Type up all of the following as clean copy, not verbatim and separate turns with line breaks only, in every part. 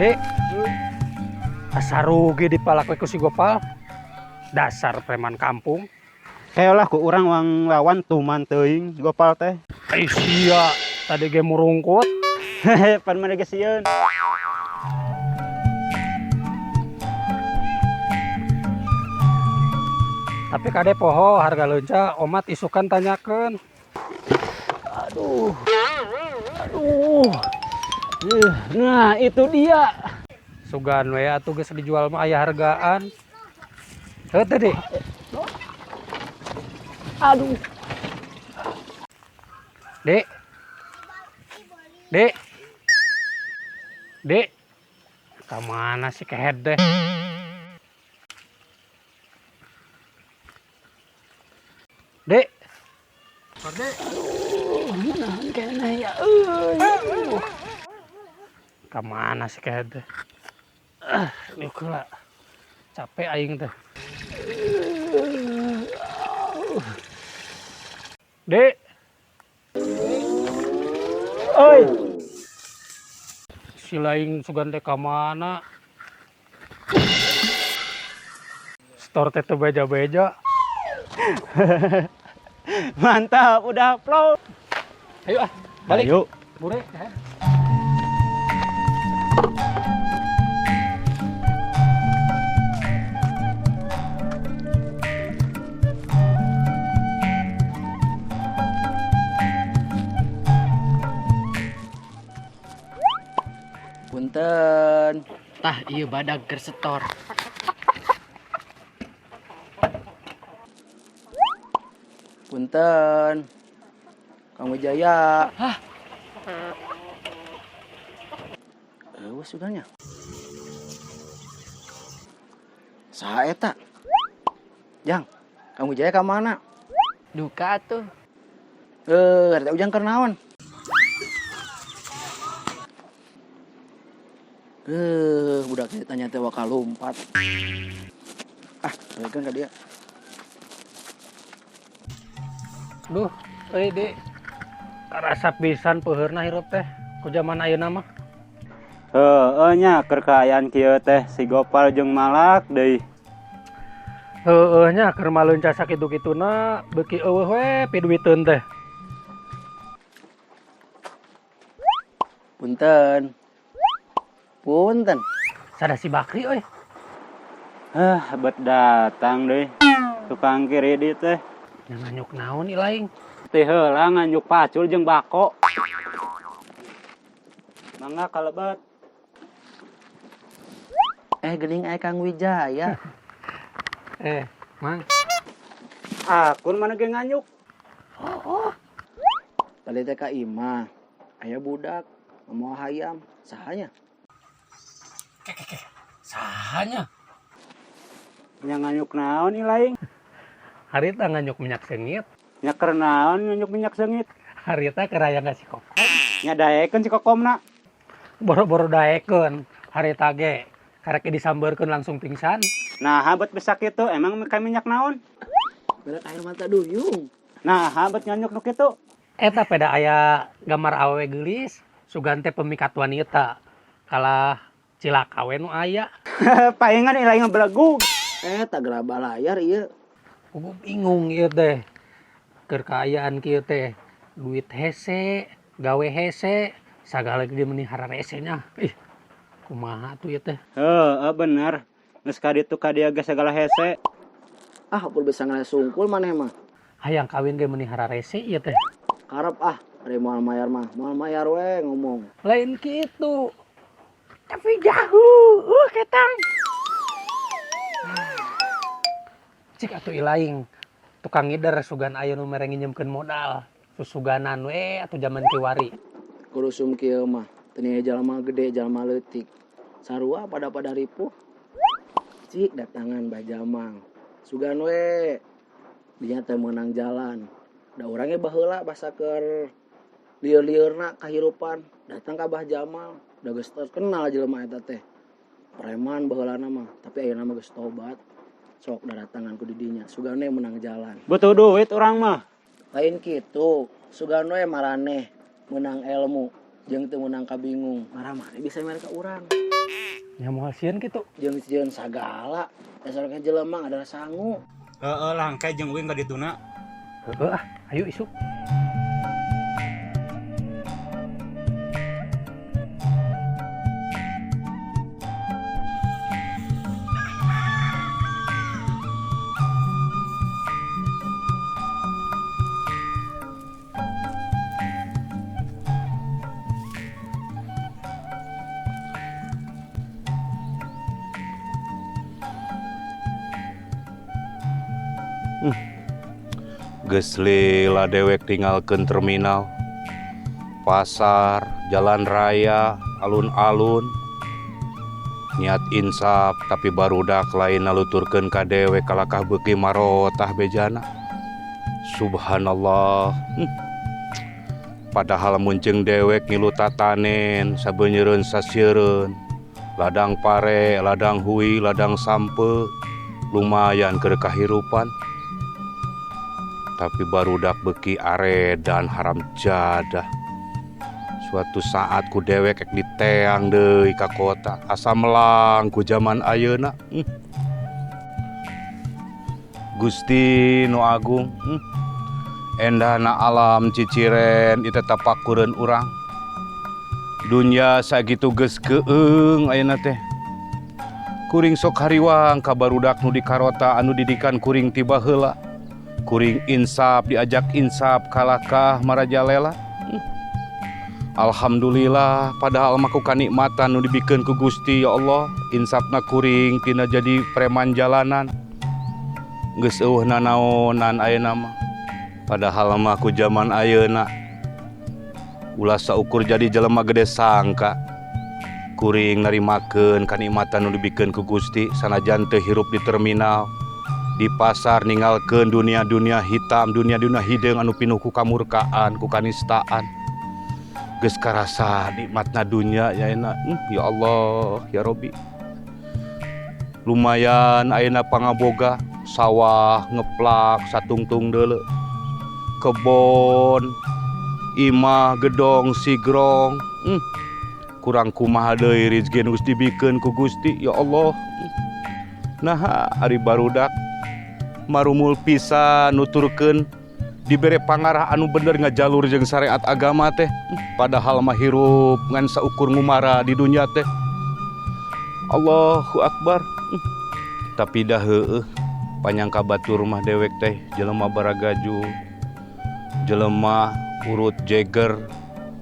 Dek, asa rugi dipalak we ku si Gopal. Dasar preman kampung.
Kayolah ku urang wang lawan tuman teuing Gopal teh.
Ai sia tadi ge murungkut.
Hehe, pan maneh ge sieun.
Tapi kade poho harga leunca omat isukan tanyakeun.
Aduh. Aduh. Nah, itu dia.
Sugan we atuh geus dijual mah aya hargaan. Heuh teh, Dik.
Aduh.
Dek. Dek. Dek. Ka mana sih kehed teh? Dek.
Dek. Aduh, naon keneh ya euy.
Ka mana sih kehed teh? Liuk heula. Capek aing teh. Dek.
Oi.
Si laing sugan teh ka mana? Store teh teu beja-beja.
Mantap, udah upload.
Ayo ah, balik.
Ayo.
Bure.
Punten. Tah ieu badag keur setor. Punten. Kang Wijaya. Hah? Eueuh suganya. Saha eta? Jang, Kang Wijaya ka mana?
Duka atuh.
Eta Ujang keur naon? Budak teh tanya teh bakal lompat. Ah, balikan ka dia.
Duh, euy Dik. Karasa pisan peuheurna hirup teh ku zaman ayeuna mah.
Heueuh nya keur kaayaan kieu teh si Gopal jeung malak deui.
Heueuh nya keur maleunca sakitu-kituna beuki eueuh we piduiteun teh.
Punten. Punten.
Sada si Bakri euy.
Hah, bet datang deui. Tukang kiri di teh.
Nya nganyuk naon ieu laing?
Teh heula nganyuk pacul jeung bako. Mangga kalebet.
Geuning aya Kang Wijaya.
Mang.
Akun mana ge nganyuk?
Oh, oh. Tadi teh ka imah. Aya budak ngomong hayam, sahanya?
Kekeke, sahanya?
Nya nganyuk naon ieu laing?
Harita nganyuk minyak seungit.
Nya keur naon nganyuk minyak seungit?
Harita keur aya si Kokom.
Nya daekeun si Kokomna.
Boro-boro daekeun, harita ge karek disambeurkeun langsung pingsan.
Nah, bet bisa kitu emang ka minyak naon?
Berat air mata duyung.
Nah, bet nganyuk nu kitu.
Eta peda aya gambar awewe geulis, sugan teh pemikat wanita. Kalah cilaka we nu aya.
Paingan ieu laing belegug.
Tak gerabah layar ieu.
Kugu bingung ieu teh. Keur kaayaan kieu teh, duit hese, gawe hese, sagala ge meni hararese nya. Ih, kumaha atuh ieu teh?
Heueuh, bener. Geus ka ditu ka dieu ge sagala hese.
Ah, ukur bisa ngasungkul maneh mah.
Hayang kawin ge meni hararese ieu teh.
Karep ah, ari moal mayar mah, moal mayar we ngomong.
Lain kitu. Tapi jauh, ketang. Cik atuh ilaing. Tukang ngider sugan aya nu mere nginjemkeun modal. Susuganan we atuh jaman kiwari.
Kurusum kieu mah, teu jalma gede, jalma leutik. Sarua pada-pada ripuh. Cik datangan Bah Jamal. Sugan we dinya teh meunang jalan. Da urang ge baheula basa keur lieur-lieurna kahirupan. Datang ka Bah Jamal, da geus terkenal jelema eta teh. Preman baheulana mah, tapi ayeuna mah geus tobat. Sok dadatangan ku didinya, sugan we meunang jalan.
Butuh duit urang mah.
Lain kitu, sugan we maraneh meunang ilmu jeung teu meunang kabingung. Maramane bisa mere ka urang.
Nya moal sieun kitu.
Jeung sieun sagala. Dasar ka jelema adalah sangu.
Heeh lah engke jeung uing ka dituna.
Heeh ah, ayo isuk.
Geus lila dewek tinggalkeun terminal, pasar, jalan raya, alun-alun. Niat insaf tapi barudak lain naluturkeun ka dewek kalakah beuki marotah bejana. Subhanallah. Padahal mun jeung dewek ngilu tatanen sabeunyereun sasieureun. Ladang pare, ladang hui, ladang sampe, lumayan keur kahirupan. Tapi barudak beuki aredan haram jadah. Suatu saat ku dewek ek diteang deui ka kota, asa melang ku jaman ayeuna. Gusti nu agung, endahna alam ciciren ieu tapakureun urang. Dunya sakitu geus keung ayeuna teh. Kuring sok hariwang ka barudak nu di karota anu didikan kuring ti baheula. Kuring insaf diajak insaf kalakah marajalela. Alhamdulillah padahal mah ku kanikmatan nu dibikeun ku Gusti ya Allah, insafna kuring tina jadi preman jalanan. Geus eueuh nanaonan ayeuna mah. Padahal mah ku jaman ayeuna ulah saukur jadi jelema gede sangka. Kuring narimakeun kanikmatan nu dibikeun ku Gusti sanajan teu hirup di terminal, di pasar ninggalkeun dunia-dunia hitam, dunia-dunia hideung anu pinuh ku kamurkaan, ku kanistaan. Geus karasa nikmatna dunya ya enak. Ya Allah, ya Robbi. Lumayan ayeuna pangaboga, sawah ngeplak satungtung deuleu. Kebon, imah, gedong, sigrong. Kurang kumaha deui rezeki nu geus dibikeun ku Gusti, ya Allah. Naha ari barudak marumul pisan nuturkeun dibere pangarah anu bener ngajalur jeung syariat agama teh, padahal mah hirup ngan saukur ngumara di dunya teh. Allahu akbar. Tapi dah heueuh panyangka batur mah dewek teh jelema baragaju, jelema urut jeger,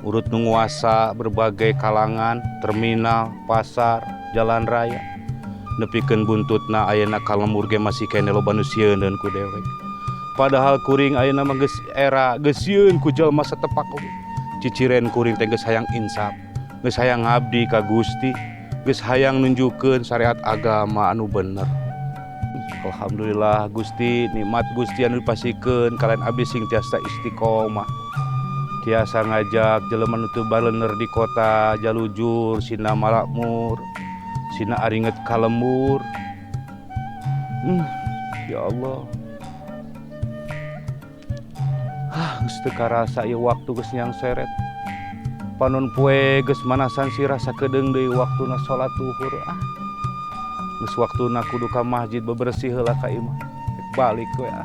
urut nu nguasa berbagai kalangan, terminal, pasar, jalan raya. Nepikeun buntutna ayeuna ka lembur ge masih keneh loba nu sieuneun ku dewek. Padahal kuring ayeuna mah geus era geus sieun ku jelema satepak oge. Ciciren kuring teh geus hayang insaf, geus hayang ngabdi ka Gusti, geus hayang nunjukkeun syariat agama anu bener. Alhamdulillah Gusti, nikmat Gusti anu dipasikeun kalian abdi sing tiasa istiqomah. Tiasa ngajak jelema nu teu balener di kota jalujur sina malakmur, sina aringet ka lembur. Ya Allah. Ah, geus teu karasa ieu waktu geus nyang seret. Panon poe geus manasan sirah sakedeung deui waktuna salat zuhur. Ah. Geus waktuna kudu ka masjid bebersih heula ka imah. Rek balik we ah.